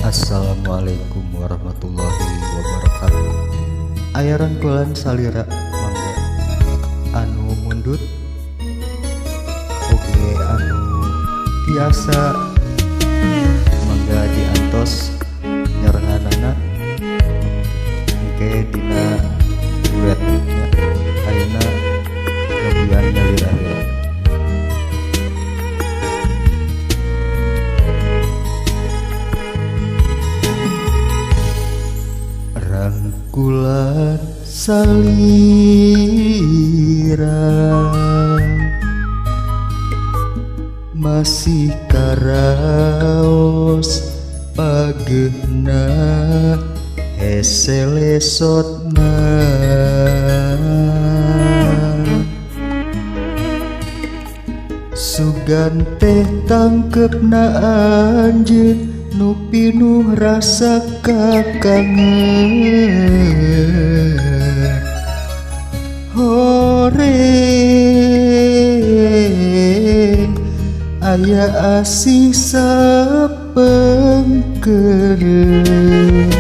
Assalamualaikum warahmatullahi wabarakatuh. Ayaran kulan salira mangga anu mundut oge anu tiasa mangga diantos nyarenganana engke dina duet nya ayeuna nyobian nyalira heula. Rangkulan salira masih karaos pageuna hese lesotna sugan teh tangkepna anjeun nu pinuh rasa kakangen horeng aya asih sapengkereun.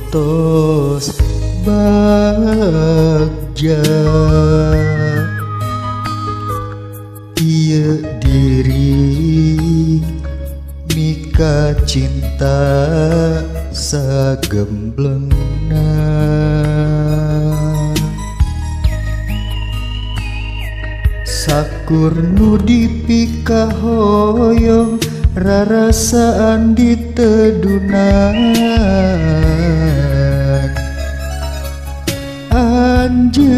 Tos bagja ieu diri mika cinta sagemblengna sakur nu dipikahoyong rarasaan ditedunan anjeun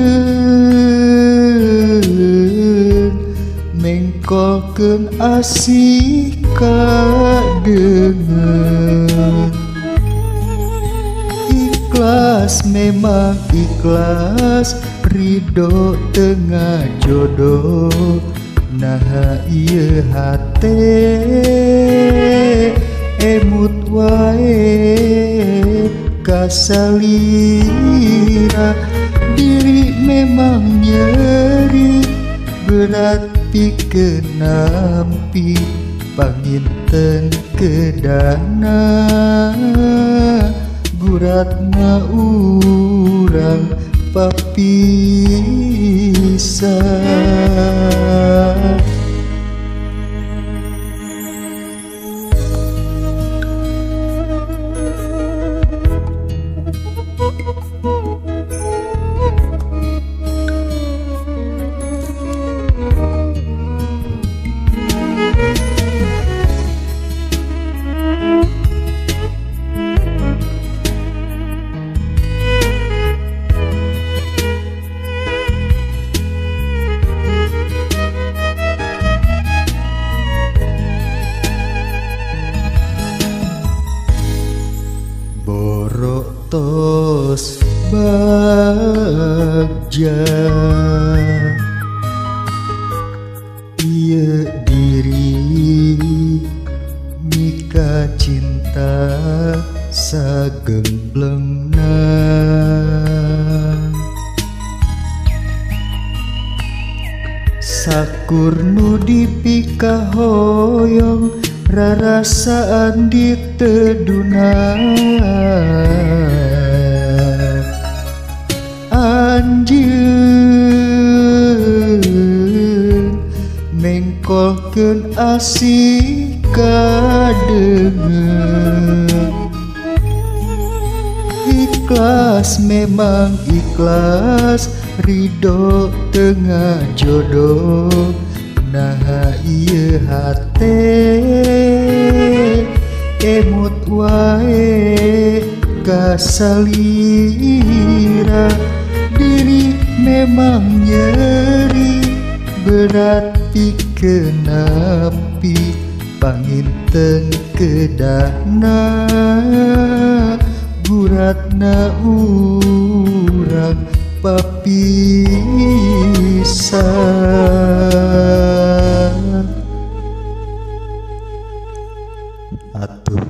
mengkolkeun asih kadeungeun. Ikhlas memang ikhlas ridho tengah jodoh naha ieu hate emut wae kasalira diri memang nyeri berat pikeun nampi panginten kedana guratna urang papisah. Tos bagja ieu diri mika cinta sagemblengna sakur nu dipikahoyong rarasaan ditedunan anjeun mengkolkeun asih kadeungeun. Ikhlas memang ikhlas ridho tengah jodoh naha ieu hate emut wae kasalira diri memang nyeri berat pikeun nampi panginten kedahna guratna urang papisah. Atuh.